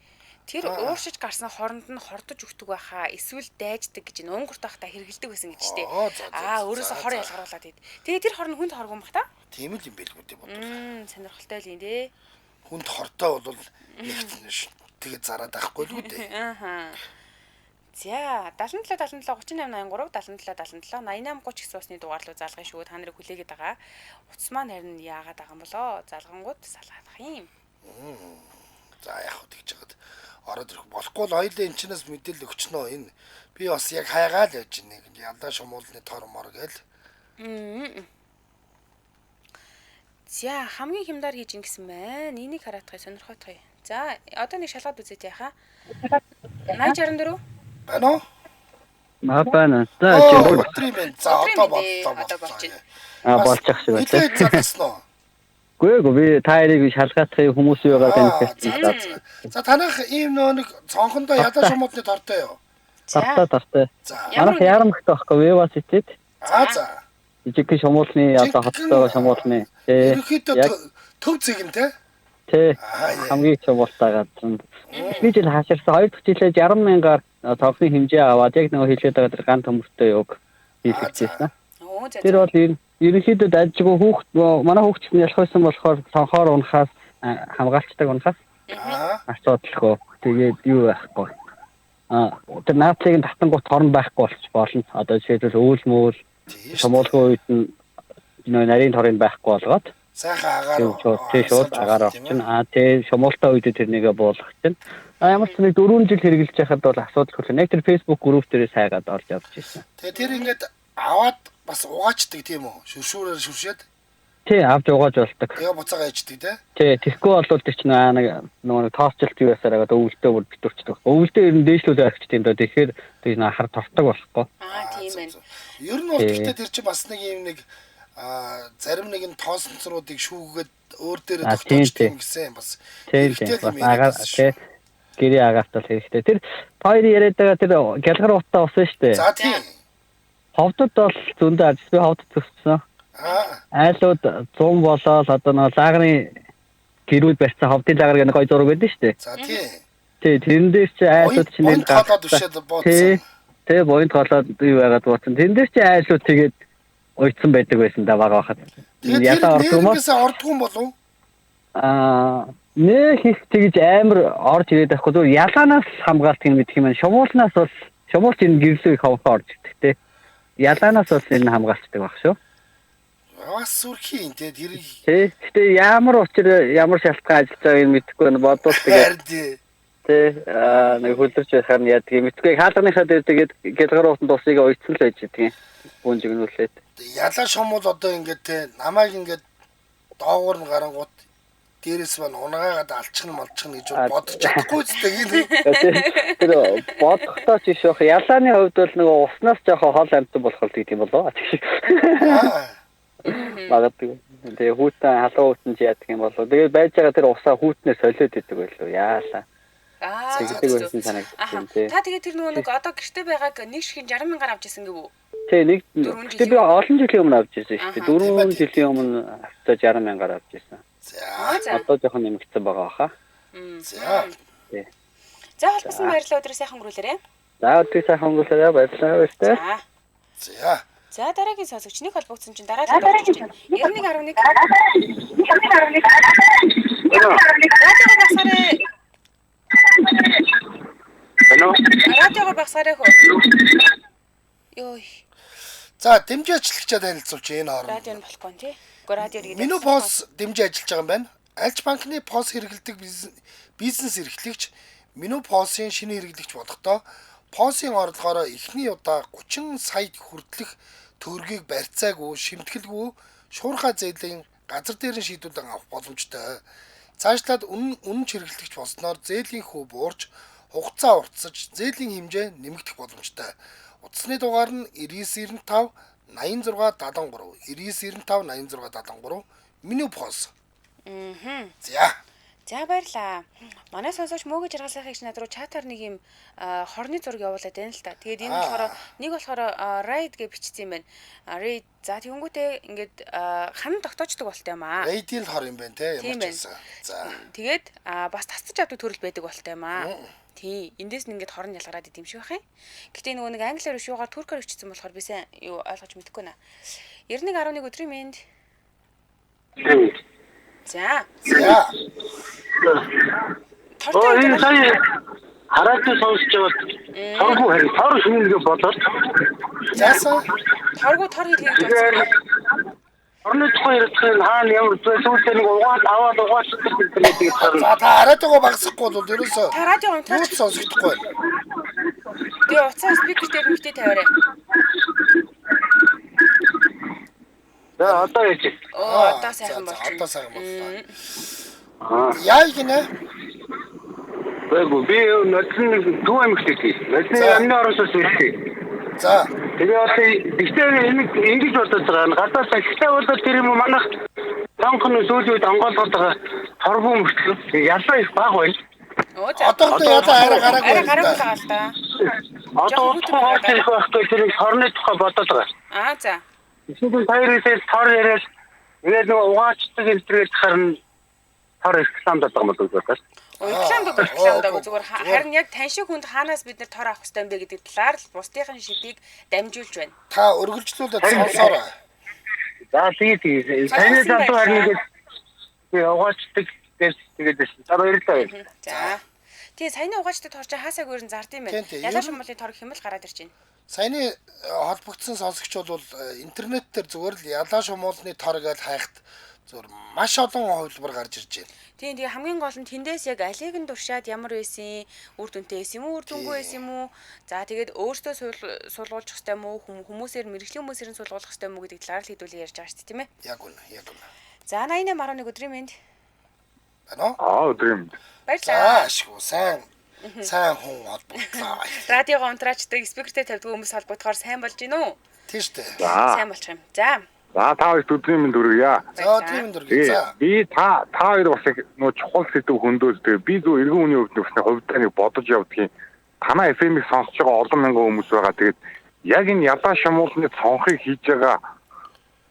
Тэр ууршиж гарсан хоронд нь хордож өгдөг байхаа эсвэл дайждаг гэж энэ унгурт байхдаа хэрэгэлдэг байсан гэж штэ. Аа өөрөөсөө хор ялгаруулад ид. Тэгээ тэр хор нь хүнд хоргүй юм бах та? Тийм л юм байлгүй дээ бодвол. Сонирхолтой л юм дээ. Хүнд хортой бол нэг тэгээ зараад байхгүй л үү дээ. Аа. За 77 77 38 83 77 77 88 30 гэсэн усны дугаар руу залгын шүү. Та нарыг хүлээгээд байгаа. Утас маань харин яагаад байгаа юм болоо? Залгангууд салгаадах юм. За яг хөө тэгж жагаад ороод ирэх болохгүй бол хоёлаа эн чинээс мэдээлэл өгчнөө. Энэ би бас яг хайгаал явж байна. Ялаа шумуулны тор мор гээл. За хамгийн хямдар хийж ин гэсэн байна. Энийг хараадах сонирхоодох юм. За одоо нэг шалгаад үзье яхаа. 8064 Байна уу? Аа байна. За өдрийн мэнд. За одоо боллоо. Одоо болчихно. Аа болчих шиг байна. Нилээд залгасан уу? Үгүй ээ би та хоёрыг шалгаадах хүмүүс юугаар таних. За танах ийм нөө нэг цонхондоо ядаа шумуудны тортой юу? Тортой тортой. За. Манайх ярамхтай байхгүй Viva City-д. Аа за. Жижигхэн шумуулны одоо хоттойгоо шумуулны. Тэ. Ерөнхийдөө төв зэг нь те. Тэ. Хамгийн их шумуултай газар. Эхний жил хаширсан, хоёр дахь жилээ 60 мянгаар цонхны хэмжээ аваад яг нөгөө хэлээд байгаа тэр ган төмөртэй юг хийлгэжсэн. Тэр бол ерөнхийдөө дайжгүй хүүхд манай хүүхд ч ялах байсан болохоор цонхоор унахаас хамгаалцдаг унахаас асуудалгүй. Тэгээд юу байхгүй. Аа тэр наадлыг нь татангуут хорн байхгүй болчих болно. Одоо жишээлбэл өвөл мөөл шумуулгын үед нь нөө нарийн торыг байхгүй болгоод сайхан агаар тий шууд агаар авчин. Аа тий шумуултаа үед тэрнийгээ буулгах чинь. А ямар ч нэг 4 жил хэрэглэж байхад бол асуудалгүй. Яг тэр Facebook group дээрээ сайгаад олж авч ирсэн. Тэгээ тэр ингээд аваад бас угаачдаг тийм үү? Шүршүүрээр шүршээд. Тий, авч угааж болдог. Тэгээ буцаага ичдэг тий. Тий, тэгэхгүй бол тэр чинь нэг нөгөө тоосчлт юу ясаар агаад өвөлдөө бүр битүүрчдэг. Өвөлдөө ер нь дээшлүүлээ арчдаг юм да. Тэгэхээр тэр нөө хар тордог болохгүй. Аа тийм байна. Ер нь бол гэхдээ тэр чинь бас нэг юм нэг зарим нэгэн тоосонцруудыг шүүгээд өөр дээрээ тогтоочдөг юм гэсэн бас хэрэгтэй юм яриад тий. Гэрээ агаарт бол хэрэгтэй. Тэр хоёр яриад байгаа тэр гялгар утаа усан шүү дээ. За тийм. Ховдод бол зөндөө ажил би ховдод төссөн. Айлууд 100 болоод одоо нэг лагерын гэрүүд барьсан ховдын лагер гэх нэг гоё зураг байдаг шүү дээ. За тий. Тий, тэрэн дээр чи айлууд чинь нэг толоод өшөөд буудсан. Тий, буян толоод юу байгаад буудсан. Тэрэн дээр чи айлууд тэгээд уйдсан байдаг байсан да бага байхад. Ялаа ордог юм уу? Ордгүй юм болов? Нэх их тэгж амар орж ирээд байхгүй зүгээр ялаанаас хамгаалт юм мэдэх юм байна. Шумуулнаас бол шумуулч энэ гэрлүү их ховхоо орж ирдэг те. Ялаанаас бол энэ хамгаалцдаг баг шүү. Бас сүрхий те тэр. Тэ. Гэтэ ямар учир ямар шалтгаан ажиллаж байгааг нь мэдэхгүй байна. Бодвол тэгээд тэ нэг хөлөрч байхаар нь яадаг юм мэдгүй. Хаалганыхаа дээр тэгээд гэлгар уутанд усыг уйдсан л байж байдгийн. Бүүн жигнүүлээд. Ялаа шумуул одоо ингээд те намайг ингээд доогуур нь гарангуут дээрээс маань унгаагаад алчихна малчихна гэж бодож чадахгүй ч тийм. Тэр бодохдоо ч биш байх. Ялааны хувьд бол нөгөө уснаас жоохон хол амтан болох л гэдэг юм болоо. Магадгүй. Тэгээ хүүтэн халуун хүүтэн ч яадаг юм болоо. Тэгээд байж байгаа тэр усаа хүүтнээр солиод идэг байлуу. Яалаа. Тэгдэг байсан санагдсан тий. Та тэгээд тэр нөгөө нэг одоо гэрте байгааг нэг шихэн 60 мянгаар авч ирсэн гэв үү? Тий, нэг гэтээ би олон жилийн өмнө авч ирсэн шүү дээ. 4 жилийн өмнө авчаа 60 мянгаар авч ирсэн. За. Одоо жоохон нэмэгдсэн байгаа баха. За. Тий. За холбосон баярлалаа, өдрөө сайхан өнгөрүүлээрэй. За өдрөө сайхан өнгөрүүлээрэй. Баярлалаа баяртай. За. За. За дараагийн сонсогч нэг холбогдсон чинь дараа л орж ирж байна. 91.1. Радиого багсаарай. Алло. Радиого багсаарай хөө. Йой. За дэмжиж ажиллагчаа танилцуулж энэ хооронд. Радио нь болохгүй тий. Гэхдээ радио гэдэг. Меню POS дэмжиж ажиллаж байгаа юм байна. Альч банкны POS хэрэглэдэг бизнес эрхлэгч Меню POS-ын шинэ хэрэглэгч болохдоо POS-ын орлогоороо эхний удаа 30 сая хүртэлх төгрөгийг барьцаагүй, шимтгэлгүй шуурхай зээлийн газар дээрэн шийдвүлэн авах боломжтой. Цаашлаад үнэн хэрэглэгч болсноор зээлийн хүү буурч, хугацаа уртсаж, зээлийн хэмжээ нэмэгдэх боломжтой. Утасны дугаар нь 9995 86 73 9995 86 73 Меню POS. За. За баярлаа. Манай сонсогч мөөгөж жаргалсахыг ч над руу чатаар нэг юм хорны зураг явуулаад байна л та. Тэгээд энэ болохоор нэг болохоор raid гэж бичсэн юм байна. Raid за тэгэнгүүтээ ингээд хан тогтоочдөг болтой юм аа. Raid-ийн хор юм байна те ямар ч байсан. За. Тэгээд бас тасдаж авдаг төрөл байдаг болтой юм аа. Тийм. Эндээс нь ингээд хорн ялгараад идэм шиг байх юм. Гэтэ нөгөө нэг англиар биш юугаар туркаар бичсэн болохоор би сайн юу ойлгож мэдэхгүй наа. 91.1 өдрийн мэнд. За. За. Оо энэ сая хараач сонсч байгаа торгуу харин тор шүүнгээ бодоод. Заасан. Торгуу тор хийлгээ гэж бодсон. Орны тухай ярилцахын хаана ямар зүйлсээ нэг угаал аваад угаалцдаг гэдэг нэг харна. За та радиого багасгахгүй бол ерөөсөө та радио унтраач сонсогдохгүй байна. Тэгээ утсаа спикер дээр мэгтэй тавиарай. За одоо яаж? Оо одоо сайхан болчих. Одоо сайхан боллоо. Яа гинэ? Бэгүү би нодны төв аймагт ирсэн. Нодны амны ороосоос ирсэн. За. Тэгээ одоо тэгтээ ингэж бодож байгаа. Гадаад такстай болоод тэр юм манайх тонхон сүүлийн үед онгойлгоод байгаа торгуу мөртлөө ялаа их бага байна. Одоо ялаа арай гараагүй. Арай гараагүй байгаа л да. Одоо утгаа орж ирэх байхгүй тэр хорны тухай бодоод байгаа. Аа за. Эсвэл хоёрээс тор яриад тэгээд нөгөө угаачдаг энэ төрөл харна тор рекламд байгаа юм болов уу гэж. Рекламд рекламд зүгээр харин яг тань шиг хүнд хаанаас бид нэр тор авах хэрэгтэй юм бэ гэдэг талаар л бусдын шидийг дамжуулж байна. Та өргөлжлүүлээд сонсоорой. За тий. Таны залуу харин гэж би угаачдаг гэж тэгээд байсан. За баярлалаа. За. Тий саяны угаачдаг тор чинь хаасаагүй ер нь зард юм байна. Ялаа шумбалын тор гэх юм л гараад ирж байна. Саяны холбогдсон сонсогч бол интернет дээр зүгээр л ялаа шумуулны тор гэж хайхад зүгээр маш олон хувилбар гарч ирж байна. Тийм тэгээ хамгийн гол нь тэндээс яг алийг нь туршаад ямар байсан, үр дүнтэй байсан юм уу, үр дүнгүй байсан юм уу? За тэгээд өөртөө суулгуулчих хэрэгтэй юм уу, хүмүүсээр мэрэгжлийн хүмүүсээр нь суулгуулах хэрэгтэй юм уу гэдэг талаар л хэдүүлээ ярьж байгаа шүү дээ, тийм ээ? Яг үнэ, яг үнэ. За 88.1 өдрийн мэнд. Байна уу? Аа өдрийн мэнд. Баярлалаа. За ашгүй сайн. Сайн хүн холбогдлоо. Радиого унтраачдаг, спикертэй тавьдаг хүмүүс холбогдохоор сайн болж гин үү? Тийм шүү дээ. Сайн болчих юм. За. За та хоёрт өдрийн мэнд хүргье. За өдрийн мэнд хүргье. За. Би та хоёр бас их нөө чухал сэдв хөндөөл тэгээ би зөв эргэн үний хувьд бас хувьдаа нэг бодож явдгийн. Танай FM-ийг сонсож байгаа олон мянган хүмүүс байгаа. Тэгээд яг энэ ялаа шамуулны цонхыг хийж байгаа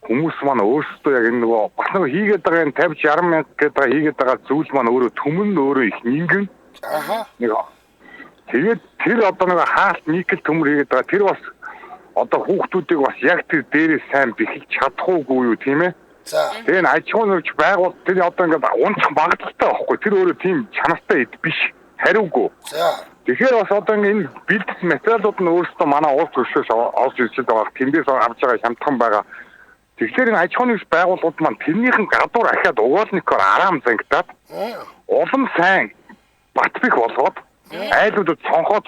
хүмүүс маань өөрсдөө яг энэ нөгөө бас нөгөө хийгээд байгаа энэ 50 60 мянга гэдэг байгаа хийгээд байгаа зүйл маань өөрөө түмэн нь өөрөө их нингэн. Аха. Нэг тэгээд тэр одоо нөгөө хаалт никел төмөр хийгээд байгаа тэр бас одоо хүүхдүүдийг бас яг тэр дээрээ сайн бэхэлж чадах уугүй юу тийм ээ. За. Тэгээ энэ аж ахуйн нэгж байгуул тэр одоо ингээд унцах магадлалтай байхгүй. Тэр өөрөө тийм чанартай эд биш. Хариугүй. За. Тэгэхээр бас одоо ингээд энэ бэлтгэл материалууд нь өөрсдөө манай улс төршөөс олж ирж байгаа. Тэндээс авч байгаа хямдхан байгаа. Тэгэхээр энэ аж ахуйн нэгж байгууллагууд маань тэрнийхэн гадуур ахиад угаалникоор араам зангидаад улам сайн бат бих болгоод айлуудад цонхоод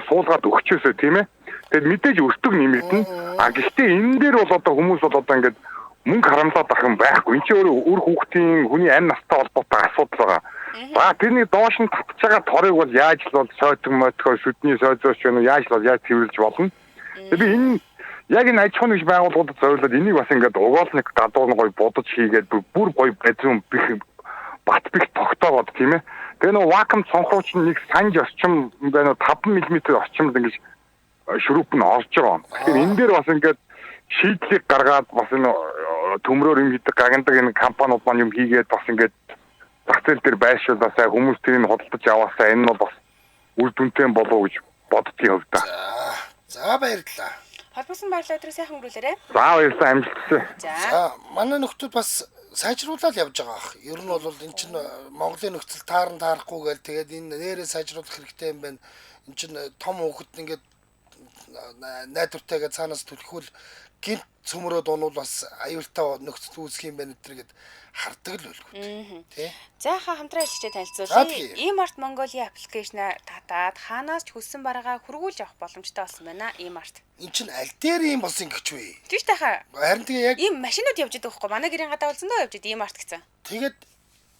суулгаад өгчөөсөө тийм ээ. Тэгээд мэдээж өртөг нэмэгдэнэ. А гэхдээ энэ дээр бол одоо хүмүүс бол одоо ингээд мөнгө харамлаад ах юм байхгүй. Энд чинь өөрөө үр хүүхдийн хүний амь настай холбоотой асуудал байгаа. За тэрний доош нь татж байгаа торыг бол яаж л бол сойдог мотгоо шүдний сойзооч юм яаж л бол яаж цэвэрлж болно. Тэгээд би энэ яг энэ аж ахуйн нэгж байгууллагуудад зориулаад энийг бас ингээд угаалник гадуур нь гоё бодож хийгээд бүр гоё базюм бих бат бих тогтоогоод тийм ээ. Тэгээ нөгөө вакуум цонхруу чинь нэг санж орчим байна уу 5 мм орчимд ингэж шүрүүп нь орж байгаа. Тэгэхээр энэ дээр бас ингээд шийдлийг гаргаад бас энэ төмрөөр юм хийдэг гагнадаг энэ компаниуд маань юм хийгээд бас ингээд зах зээл дээр байршуулаасай хүмүүс тэрийг худалдаж аваасай энэ нь бол бас үр дүнтэй болов уу гэж боддгийн хувьд. За баярлалаа. Холбоосон баярлалаа өдрөө сайхан өнгөрүүлээрэй. За баярлалаа амжилт хүсье. За. Манай нөхдүүд бас сайжруулаад явж байгаа ах. Ер нь бол эн чинь Монголын нөхцөл тааран таарахгүй гээл тэгээд энэ нэрээ сайжруулах хэрэгтэй юм байна. Эн чинь том хүүхэд ингээд найдвартайгаа цаанаас түлхүүл гинт цөмрөөд унвал бас аюултай нөхцөл үүсэх юм байна гэдэргээд хардаг л байлгүй. Тэ. За ха хамтран ажиллагчид танилцуулъя. E-Mart Mongolia аппликейшнаа татаад хаанаас ч хүссэн бараагаа хөргүүлж авах боломжтой болсон байна. E-Mart. Эн чинь аль дээр юм болсон гэж вэ? Тийм шүү дээ хаа. Харин тэгээ яг ийм машинууд явж идэх байхгүй. Манай гэрийн гадаа болсон доо явж идэв E-Mart гэсэн. Тэгээд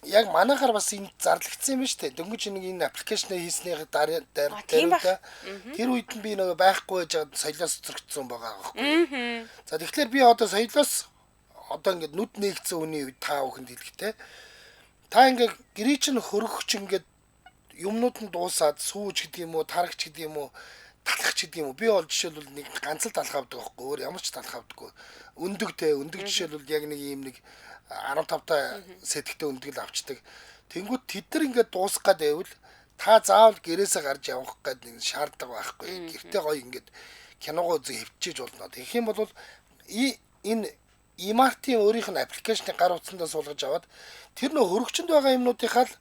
яг манайхаар бас энэ зарлагдсан юм шүү дээ. Дөнгөж нэг энэ аппликейшнээ хийснийх дараа тэр үед нь би нөгөө байхгүй байж байгаад соёлоос цэцэрэгдсэн байгаа байхгүй. За тэгэхээр би одоо соёлоос одоо ингээд нүд нээгдсэн хүний үед та бүхэнд хэлэхтэй. Та ингээд гэрээ чинь хөрөгч ингээд юмнууд нь дуусаад сүүж гэдэг юм уу, тарагч гэдэг юм уу, талах гэдэг юм уу. Би бол жишээлбэл нэг ганц л талах авдаг байхгүй. Өөр ямар ч талах авдаггүй. Өндөгтэй, өндөг жишээлбэл яг нэг ийм нэг 15 та сэтгэхтэй өндгөл авчдаг. Тэнгүүд тэд нар ингээд дуусах гад байвал та заавал гэрээсээ гарч явах гээд нэг шаардлага байхгүй. Гэртээ гоё ингээд киногоо үзээ хөвчиж болно. Тэгэх юм бол энэ E-Mart-ийн өөрийнх нь аппликейшнийг гар утсандаа суулгаж аваад тэр нөө хөрөгчөнд байгаа юмнуудынхаа л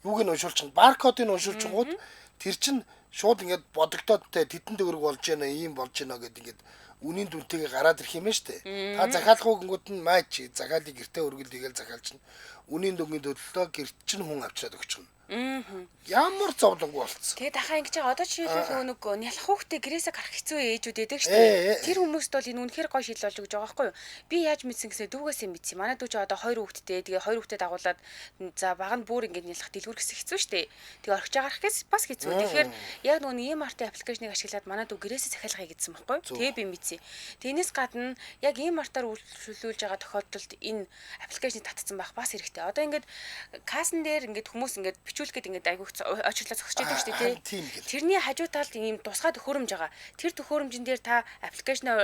юуг нь уншуулчихна. Баркодыг нь уншуулчихгууд тэр чинь шууд ингээд бодогдоод те тэдэн төгрөг болж гэнэ, ийм болж гэнэ гэд ингээд үнийн дүнтэйгээ гараад ирэх юм байна шүү дээ. Та захиалгуу гингүүд нь маач захиалыг гэртээ өргөл игээл захиалчихна. Үнийн дүнгийн төлөлөө гэрт чинь хүн авчираад өгчихнө. Ямар зовлонгүй болцсон. Тэгээ дахаа ингэж байгаа. Одоо жишээлбэл нэг нялх хүүхдээ гэрээсээ гарах хэцүү ээжүүд байдаг шүү дээ. Тэр хүмүүст бол энэ үнэхээр гоё шийдэл болж өгч байгаа байхгүй юу? Би яаж мэдсэн гэсээ дүүгээсээ мэдсэн. Манай дүү чи одоо 2 хүүхэдтэй. Тэгээ 2 хүүхдээ дагуулад за баг нь бүр ингэж нялх дэлгүүр гэсэн хэцүү шүү дээ. Тэгээ орхиж гарах гэс бас хэцүү. Тэгэхээр яг нөгөө E-Mart-ийн аппликейшнийг ашиглаад манай дүү гэрээсээ захиалгая гэсэн байхгүй юу? Тэгээ би мэдсэн. Тэрнээс гадна яг E-Mart-аар үйлчлүүлж байгаа тохиолдолд энэ аппликейшнийг татсан байх бас хэрэгтэй. Одоо ингэж кассан дээр ингэж хүмүүс ингэж бичүүлэхэд ингээд айгүйх очрлоо зогсож идэг шүү дээ тий. Тэрний хажуу талд ийм тусгай төхөөрөмж байгаа. Тэр төхөөрөмжн дээр та аппликейшнээ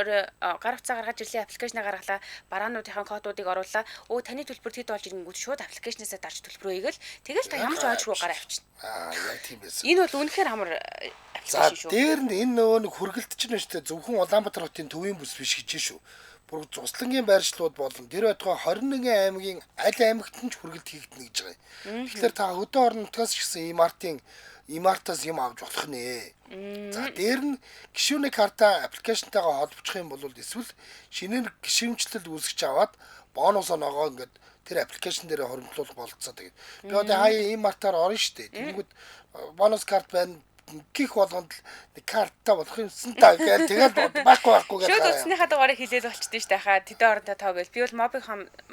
гар утсаа гаргаж ирлээ, аппликейшнээ гаргалаа, бараануудынхаа кодуудыг оруулаа. Өө таны төлбөр тэд болж ирэнгүүт шууд аппликейшнээсээ дарж төлбөрөө хийгээл тэгэл та ямар ч ойчруу гараа авчина. Аа яг тийм байсан. Энэ бол үнэхээр амар аппликейшн шүү. За дээр нь энэ нөгөө нэг хөргөлт чинь шүү дээ. Зөвхөн Улаанбаатар хотын төвийн бүс биш гэж шүү. Бүр цуслангийн байршлууд болон тэр байтугай 21 аймгийн аль аймагт нь ч хүргэлт хийгдэнэ гэж байгаа юм. Тэгэхээр та хөдөө орон нутгаас ч гэсэн E-Mart-ийн E-Mart-аас юм авч болох нэ. За дээр нь гишүүний карта аппликейшнтайгаа холбочих юм бол эсвэл шинээр гишүүнчлэл үүсгэж аваад бонус оноогоо ингээд тэр аппликейшн дээр хоримтлуулах болцоо. Тэгээд би одоо хаяа E-Mart-аар орно шүү дээ. Тэнгүүд бонус карт байна гих болгонд л нэг карттай болох юмсан та гээл тэгэл байхгүй гэж. Шууд утасныхаа дугаарыг хилээл болчихдээ шүү дээ хаа тэдэн оронтой тоо гээл. Би бол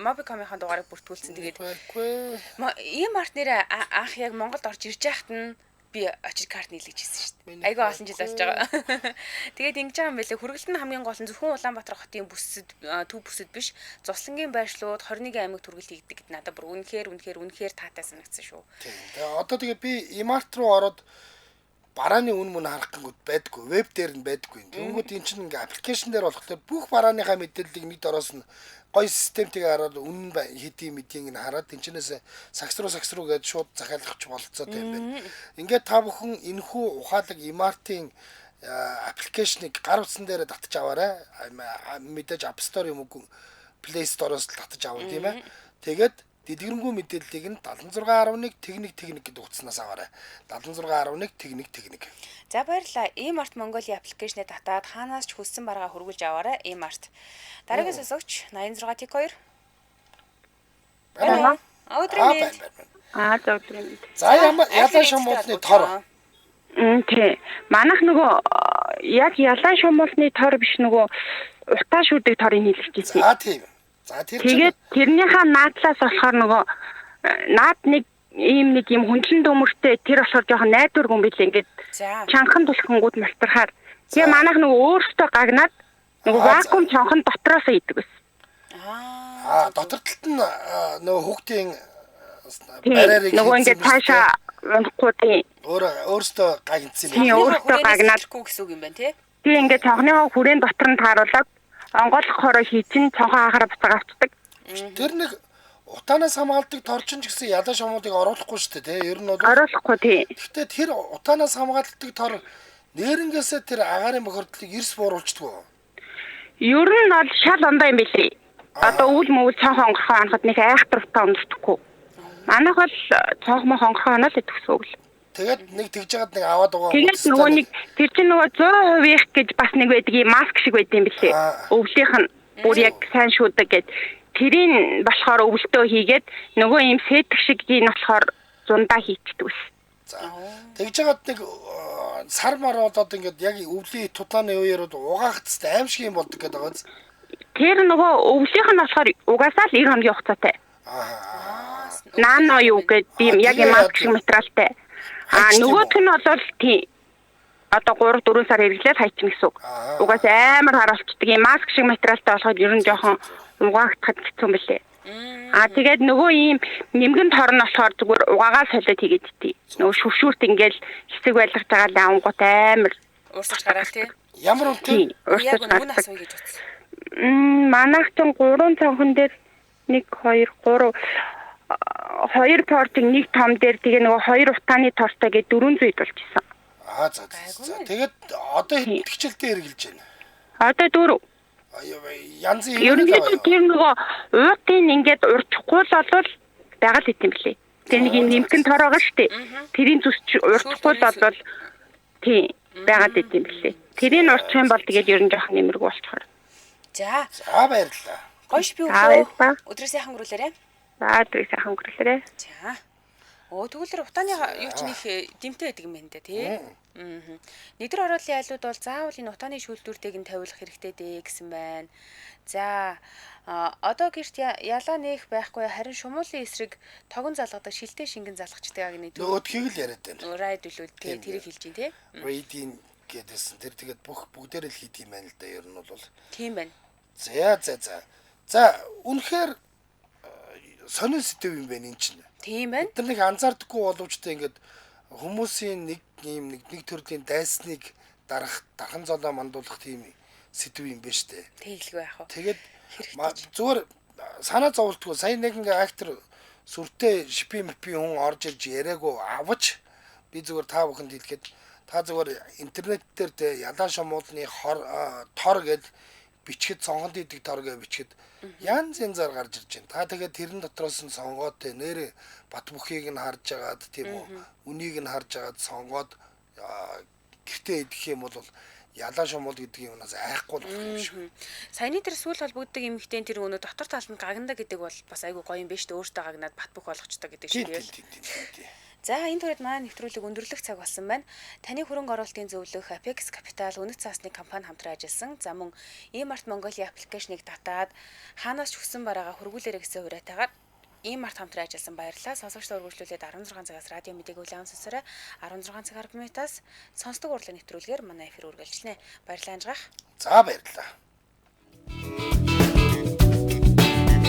Mobicom-ийн дугаарыг бүртгүүлсэн. Тэгээд E-Mart нэр анх яг Монголд орж ирж байхад нь Би очиж карт нийлгэж хийсэн шүү дээ. Айгүй олон жил болж байгаа. Тэгээд ингэж байгаа юм байлээ. Хүргэлт нь хамгийн гол нь зөвхөн Улаанбаатар хотын бүсэд төв бүсэд биш, Зуслангийн байршлууд 21 аймагт хүргэлт хийгдэг гэд надад бүр үнэхээр үнэхээр үнэхээр таатай санагдсан шүү. Тийм. Тэгээ одоо тэгээ би Emart руу ороод барааны үн мөн харах гингүүд байдгүй. Веб дээр нь байдгүй. Тэнгүүд эн чинь ингээ аппликейшн дээр болохоор бүх барааныхаа мэдээллийг нэг дороос нь гоё системтэйг хараад үнэн хэдийн мэдийг нь хараад энэчнээс сакс руу гэж шууд захиалгах болцоотой юм байна. Ингээд та бүхэн энэхүү ухаалаг Emart-ийн аппликейшнийг гар утсан дээр татж аваарай. Мэдээж App Store юм уу Play Store-оос л татаж авах тийм ээ. Тэгээд дэлгэрэнгүй мэдээллийг нь 76.1 тэгник тэгник гэдэг утаснаас аваарай. 76.1 тэгник тэгник. За баярлалаа. E-Mart Mongolia аппликейшнээ татаад хаанаас ч хүссэн баргаа хөргүүлж аваарай. E-Mart. Дараагийн сонсогч 86 тэг 2. Байна. Өдрийн мэнд. Аа за өдрийн мэнд. За ямар ялаа шумуулны тор. Тий. Манайх нөгөө яг ялаа шумуулны тор биш нөгөө утаа шүдэг торыг нийлүүлж ирсэн. За тийм. За тэр тэгээд тэрнийхээ наадлаас болохоор нөгөө наад нэг ийм нэг юм хүндлэн төмөртэй тэр болохоор жоохон найдваргүй юм билээ ингээд чанхан тулхангууд малтархаар. Тэгээ манайх нөгөө өөртөө гагнаад нөгөө вакуум чанхан дотроос идэг байсан. Аа дотор талд нь нөгөө хүүхдийн барьерыг нөгөө ингээд цаашаа унахгүй тийм. Өөрөөсөө гагнцсан юм. Тийм өөртөө гагнаадгүй гэсэн үг юм байна тий. Тийм ингээд цонхныхоо хүрээн дотор нь тааруулаад онгойлгохороо хийчин цонхоо хахаараа буцаага авчдаг. Тэр нэг утаанаас хамгаалдаг торчин ч гэсэн ялаа шумуудыг оруулахгүй шүү дээ тий. Ер нь бол оруулахгүй тий. Гэхдээ тэр утаанаас хамгаалдаг тор нэрнгээсээ тэр агаарын бохирдлыг эрс бууруулчихдаг. Ер нь бол шал ондоо юм билий. Одоо өвөл мөвөл цонхоо онгорхоо анхад нэг айхтар утаа ондохгүй. Манайх бол цонх мох онгорхоо оноо л идэх гэсэн үг л. Тэгээд нэг тэгж жагаад нэг аваад байгаа. Тэгээд нөгөө нэг тэр чинь нөгөө 100%-ийнх гэж бас нэг байдаг юм маск шиг байдаг юм билээ. Өвлийнх нь бүр яг сайн шүүдэг гэд. Тэрийг болохоор өвлтөө хийгээд нөгөө юм сэтг шиг гийн болохоор зундаа хийчдэг ус. За. Тэгж жагаад нэг сар мар болоод ингээд яг өвлийн тудааны үеэр угаахцтай аим шиг юм болдог гэдэг байгаа биз? Тэр нөгөө өвлийнх нь болохоор угаасаа л 90 хоногийн хугацаатай. Аа. Нано юу гэдэг юм яг юм маск шиг материалтай. А нөгөөх нь бол тий одоо 3 4 сар хэрэглээд хайчихна гэсэн үг. Угаасаа амар харуулцдаг юм маск шиг материалтай болохоор ер нь жоохон угаагдахад хэцүү юм билээ. А тэгээд нөгөө ийм нэмгэн тор нь болохоор зүгээр угаагаа солиод хийгээд тий. Нөгөө шүвшүүрт ингээл хэсэг байлгаж байгаа л ангууд амар уурсаж гараал тий. Ямар үнэтэй? Яг үнэ асууя гэж бодсон. Манайх ч 3 цонхон дээр 1 2 3 2 портын нэг том дээр тэгээ нөгөө 2 утааны тортой гээд 400 ид болж исэн. Аа за. Тэгээд одоо хэд хичээлтэй хэрэгжилж байна? Одоо 4. Янз юм. Ерөнхийдөө тэр нөгөө уутын ингээд урчихгүй л болвол байгаа л идэм блээ. Тэр нэг юм нэмхэн тор байгаа шүү дээ. Тэрийн зүсч урчихгүй л болвол тийм байгаад идэм блээ. Тэрийг урчих юм бол тэгээд ер нь жоохон нэмэргүй болчихор. За. За баярлалаа. Гоёш би өглөө. Өдрөө сайхан өнгөрүүлээрэй. За өдрөө сайхан өнгөрүүлээрэй. За. Оо тэгвэл утааны юу ч нэг дэмтэй байдаг юм байна дээ тий. Аа. Нэгдэр ороолын айлууд бол заавал энэ утааны шүүлтүүртэйг нь тавиулах хэрэгтэй дээ гэсэн байна. За одоо гэрт ялаа нээх байхгүй харин шумуулын эсрэг тогон залгадаг шилтэй шингэн залгачдаг гэнэ. Нөгөөдхийг л яриад байна. Райд үлүүд тий тэрийг хэлж чинь тий. Рейдин гэдээсэн. Тэр тэгээд бүх бүгдээр л хийд юм байна л да ер нь бол. Тийм байна. За за за. За үнэхээр сонин сэдв юм байна эн чинь. Тийм байна. Бид нар нэг анзаардаггүй боловч тэ ингээд хүмүүсийн нэг ийм нэг төрлийн дайсныг дарах дархан золоо мандуулах тийм сэдв юм байна штэ. Тэгэлгүй яах вэ? Тэгээд зүгээр санаа зовлтгүй сая нэг ингээ актер сүртэй шипи мпи хүн орж ирж яриаггүй авч би зүгээр та бүхэнд хэлэхэд та зүгээр интернет дээр тэ ялаа шумуулны хор тор гэж бичгэд сонгонд идэг тор гэж бичгэд янз янзаар гарч ирж байна. Та тэгээд тэрэн дотроос нь сонгоод тэ нэрэ бат бүхийг нь харж агаад тийм үү үнийг нь харж агаад сонгоод гэртээ идэх юм бол ялаа шумуул гэдэг юмнаас айхгүй болох юм шиг. Саяны тэр сүүл холбогддог эмэгтэй тэр өнөө дотор талд нь гагнада гэдэг бол бас айгүй гоё юм биш үү? Өөртөө гагнаад бат бөх болгочтой гэдэг шиг тэгэл. Тийм. За энэ түрээд манай нэвтрүүлэг өндөрлөх цаг болсон байна. Таны хөрөнгө оруулалтын зөвлөх Apex Capital үнэт цаасны компани хамтран ажилласан. За мөн E-Mart Mongolia аппликейшнийг татаад хаанаас ч хүссэн бараагаа хөргүүлээрэй гэсэн уриатайгаар Ийм март хамтран ажилласан баярлалаа. Сонсогчдоо үргэлжлүүлээд 16 цагаас радио мэдээг хүлээн сонсоорой. 16 цаг 10 минутаас сонсдог урлаг нэвтрүүлгээр манай эфир үргэлжлэнэ. Баярлалаа анжгаах. За баярлалаа.